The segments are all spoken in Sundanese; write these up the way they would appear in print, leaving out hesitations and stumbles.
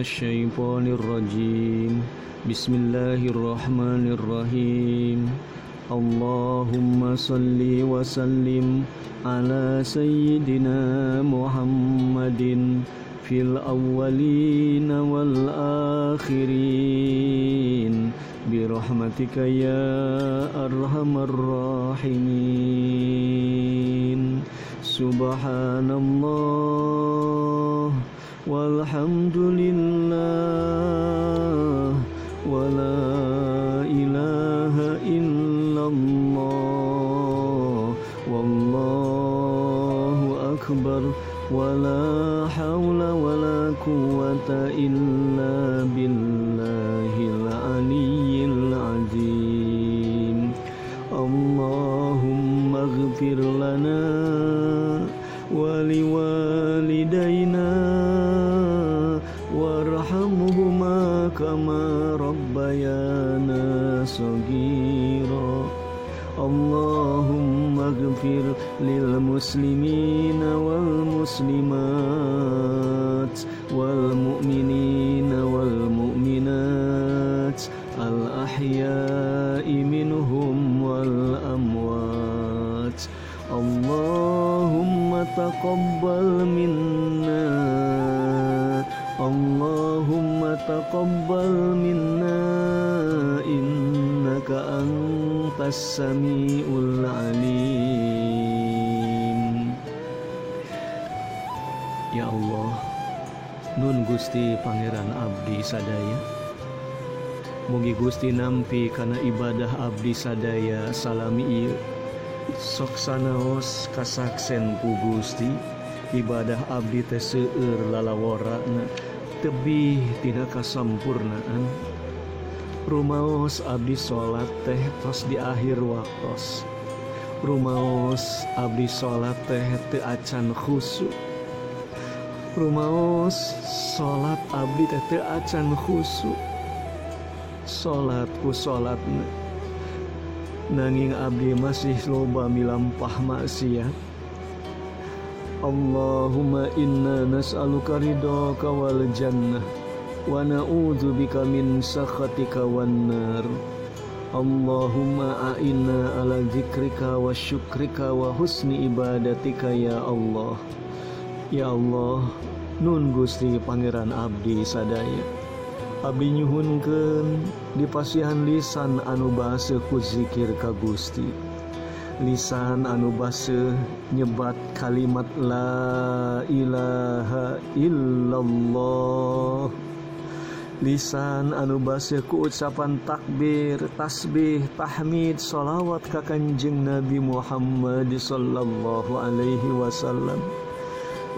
minasyaitonir rajim. Bismillahirrahmanirrahim. Allahumma salli wa sallim ala sayyidina Muhammadin fil awwalin wal akhirin birahmatika ya arhamar rahimin. Subhanallah walhamdulillah wala ilaha illallah wallahu akbar wala hawla wala quwwata illa billahil aliyyil azim. Allahumma ighfir lana wa liwalidayna warhamhuma kama rabbayana saghira. Allahumma ighfir lil muslimina wal muslimat wal mu'minina wal mu'minat al ahya'i minhum wal amwat. Allahumma taqabbal minna, Allahumma taqabbal minna innaka antas samiul alim. Ya Allah, nun Gusti Pangeran abdi sadaya, mugi Gusti nampi kana ibadah abdi sadaya salami ieu. Sok sanaos kasaksen ku Gusti, ibadah abdi teh seueur lalaworana tebih tina kasampurnaan. Rumaos abdi salat teh tos di akhir waktos. Rumaos abdi salat teh teu acan khusyuk. Rumaos salat abdi teh teu acan khusyuk. Salat ku salatna nanging abdi masih loba milampah maksiat. Allahumma inna nas'aluka ridhaka wal jannah wa na'udzubika min sakhatika wan nar. Allahumma a'inna ala dzikrika wa syukrika wa husni ibadatika ya Allah. Ya Allah, nun Gusti Pangeran abdi sadaya, abdi nyuhunkeun dipasihan lisan anu baseuh ku zikir ka Gusti, lisan anu baseuh nyebat kalimat la ilaha illallah, lisan anu baseuh ku ucapan takbir, tasbih, tahmid, sholawat ka Kanjeng Nabi Muhammad sallallahu alaihi wasallam,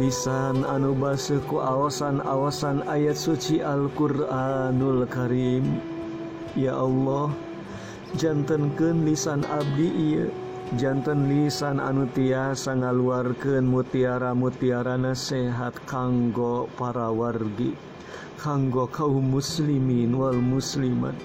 lisan anu baseuh ku awasan-awasan ayat suci Al-Qur'anul Karim. Ya Allah, jantenkeun lisan abdi ieu janten lisan anu tiasa ngaluarkeun mutiara-mutiara nasihat kanggo para wargi, kanggo kaum muslimin wal muslimat.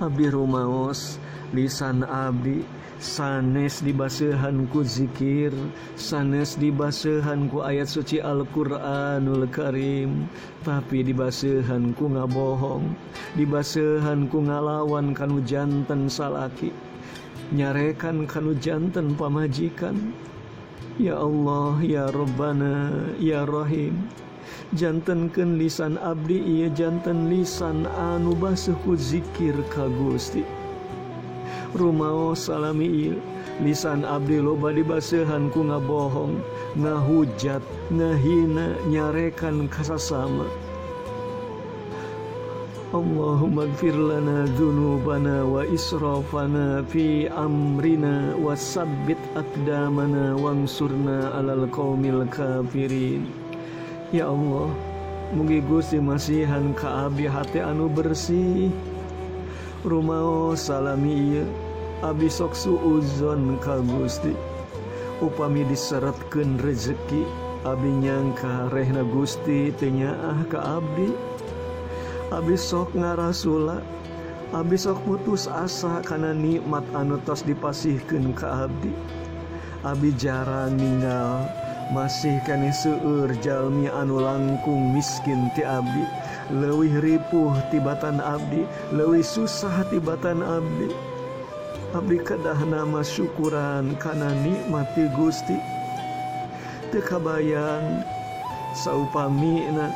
Abdi rumaos lisan abdi sanes dibaseuhan ku zikir, sanes dibaseuhan ku ayat suci Al-Qur'anul Karim, tapi dibaseuhan ku ngabohong, dibaseuhan ku ngalawan kanu janten salaki, nyarekan kanu janten pamajikan. Ya Allah, ya Rabbana, ya Rahim, jantenkeun lisan abdi ieu janten lisan anu baseuh ku zikir ka Gusti. Rumaos salami ieu lisan abdi loba dibaseuhan ku ngabohong, ngahujat, ngahina, nyarekan kasasama. Allahumma gfir lana dzunubana wa israfana fi amrina wa sabbit aqdamana wansurna alal qaumil kafirin. Ya Allah, mugi Gusti masihan ka abdi hate anu bersih. Rumaos salami ieu abdi sok suuzon ka Gusti. Upami diseretkeun rezeki, abdi nyangka rehna Gusti teu nyaah ka abdi. Abdi sok ngarasula, abdi sok putus asa kana nikmat anu tos dipasihkeun ka abdi. Abdi jarang ninggal Masih keneh seueur jalmi anu langkung miskin ti abdi, leuwih ripuh tibatan abdi, leuwih susah tibatan abdi. Abdi kedah nama syukuran kana nikmat ti Gusti. Teu kabayang saupamina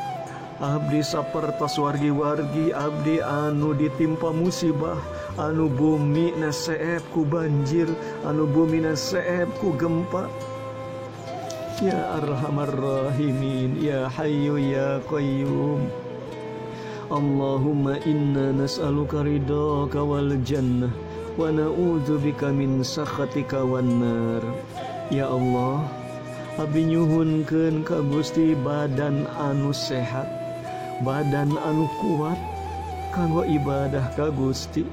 abdi sapertos wargi-wargi abdi anu ditimpa musibah, anu bumi na seep ku banjir, anu bumi na seep ku gempa. Ya Arhamar Rahimin, ya Hayyu ya Qayyum. Allahumma inna nas'aluka ridhaka wal jannah wa na'udzubika min sakhatika wan nar. Ya Allah, abdi nyuhunkeun ka Gusti badan anu sehat, badan anu kuat kanggo ibadah ka Gusti.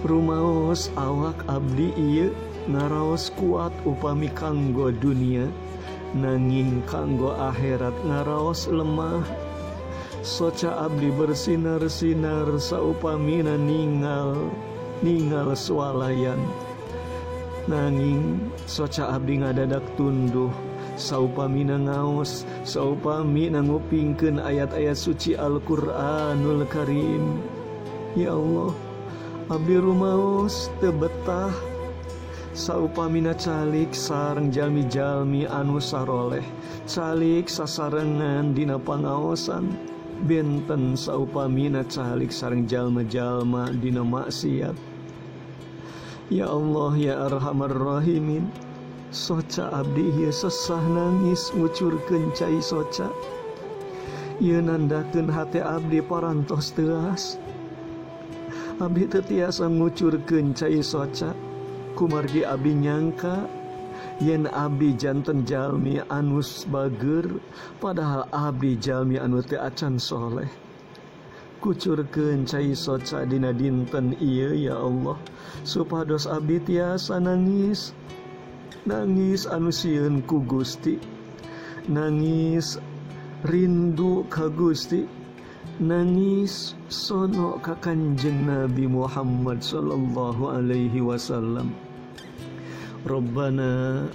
Rumaos awak abdi ieu ngaraos kuat upami kanggo dunia, nanging kanggo akhirat ngaraos lemah. Soca abdi bersinar-sinar saupamina ningal swalayan, nanging soca abdi ngadadak tunduh saupamina ngaos, saupamina ngupingkeun ayat-ayat suci Al-Qur'anul Karim. Ya Allah, abdi rumaos teu betah saupamina calik sareng jalmi-jalmi anu saroleh, calik sasarengan dina pangaosan, benten saupamina calik sareng jalma-jalma dina maksiat. Ya Allah, ya Arhamar Rahimin, soca abdi ieu sesah nangis ngucurkeun cai soca. Ieu nandakeun hate abdi parantos teuas. Abdi teu tiasa ngucurkeun cai soca kumargi abdi nyangka yen abdi janten jalmi anu bager, padahal abdi jalmi anu teu acan soleh. Kucurkeun cai soca dina dinten ieu ya Allah, supados abdi tiasa nangis, nangis anu sieun ku Gusti, nangis rindu ka Gusti, nangis sono ka Kanjeng Nabi Muhammad sallallahu alaihi wasallam. Rabbana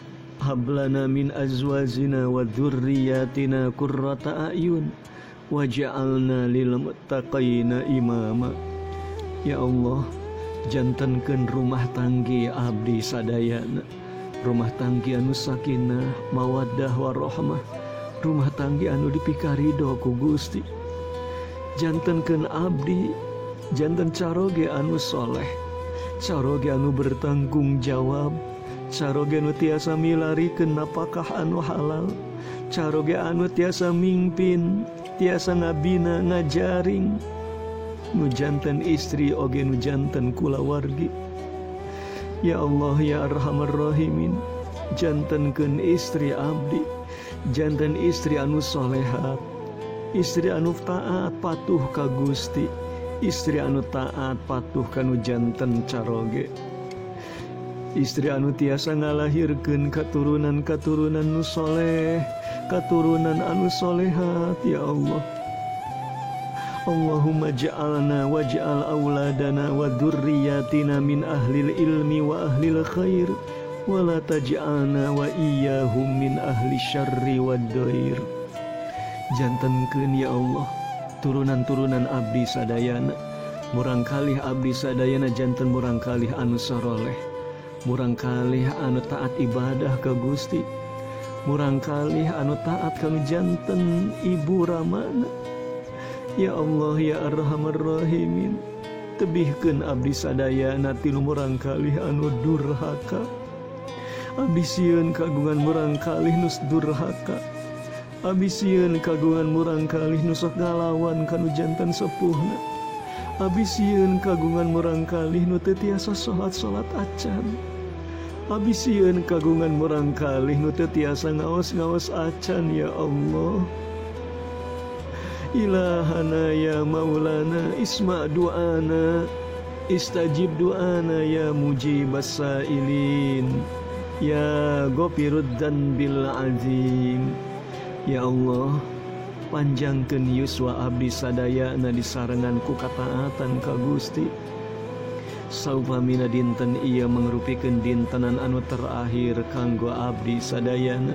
hab lana min azwajina wa dzurriyyatina qurrata a'yun waj'alna lil muttaqina imama. Ya Allah, jantenkeun rumah tanggi abdi sadayana, rumah tanggi anu sakinah, mawaddah warahmah, rumah tanggi anu dipikarido ku Gusti. Jantenkeun abdi janten caroge anu soleh, caroge anu bertanggung jawab, caroge anu tiasa milarikeun napakah anu halal, caroge anu tiasa mingpin, tiasa ngabina ngajaring, nu janten istri oge nu janten kulawargi. Ya Allah, ya Arhamar Rahimin, jantenkeun istri abdi janten istri anu solehat, istri anu taat patuh ka Gusti, istri anu taat patuh kanu janten caroge, istri anu tiasa ngalahirkeun katurunan-katurunan nu soleh, katurunan anu solehat. Ya Allah, Allahumma ja'alna waj'al auladana wa dzurriyyatina min ahlil ilmi wa ahlil khair, wa la taj'alna wa iyyahum min ahli syarri wad dair. Jantenkeun ya Allah turunan-turunan abdi sadayana, murangkalih abdi sadayana janten murangkalih anu saroleh, murangkalih anu taat ibadah ka Gusti, murangkalih anu taat kanu janten ibu ramana. Ya Allah, ya Arhamar Rahimin, tebihkeun abdi sadayana tilu murangkalih anu durhaka. Abdi sieun kagungan murangkalih nu durhaka, abdi sieun kagungan murangkalih nu sok ngalawan kanu janten sepuhna, abdi sieun kagungan murangkalih nu teu tiasa salat-salat acan, abdi sieun kagungan murangkalih nu teu tiasa ngaos-ngaos acan. Ya Allah, Ilahana ya Maulana, isma du'ana, istajib du'ana ya mujibas sailin, ya ghafirud dzanbil azim. Ya Allah, panjangkeun yuswa abdi sadayana disarengan ku kataatan ka Gusti. Saupamina dinten ieu mangrupikeun dintenan anu terakhir kanggo abdi sadayana.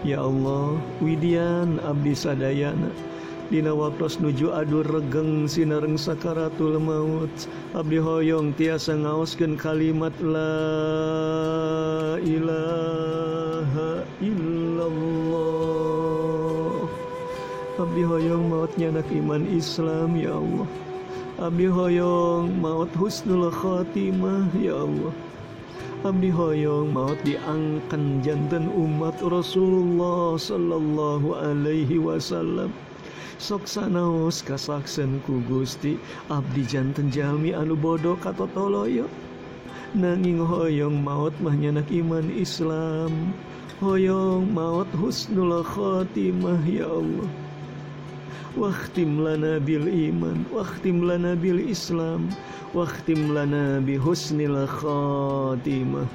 Ya Allah, widian abdi sadayana dina waktos nuju adur regeng sinareng sakaratul maut, abdi hoyong tiasa ngaoskeun kalimat la ilaha illallah. Abdi hoyong maut nyanak iman Islam ya Allah. Abdi hoyong maut husnul khatimah ya Allah. Abdi hoyong maut diangkan janten umat Rasulullah sallallahu alaihi wasallam. Sok sanaos kasaksen ku Gusti, abdi janten jalmi anu bodoh katotoloyo. Nanging hoyong maut mah nyanak iman Islam, hoyong maut husnul khatimah ya Allah. Wakhtim lana bil iman, wakhtim lana bil Islam, wakhtim lana bi husnil khatimah.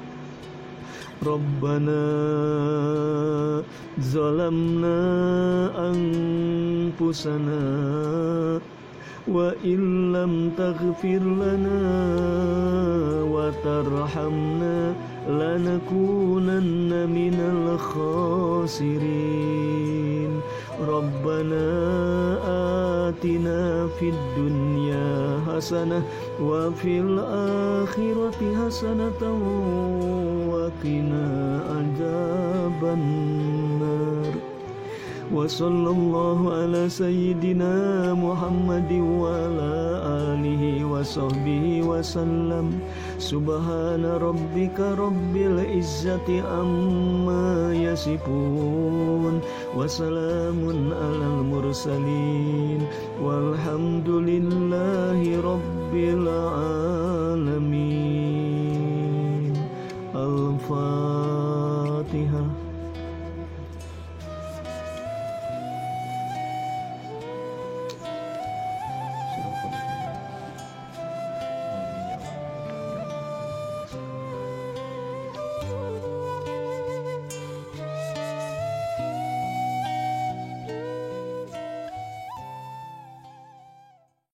Rabbana zalamna anfusana wa illam taghfir lana wa tarhamna lanakunanna minal khasirin. Rabbana atina fid dunya hasanah wa fil akhirati hasanatan wa qina adzabannar. Wa sallallahu ala sayyidina Muhammadin wa ala alihi wa sahbihi wa sallam. Subhana rabbika rabbil izzati amma yasifun wa salamun alal mursalin walhamdulillahi rabbil alamin. Al-Fatihah.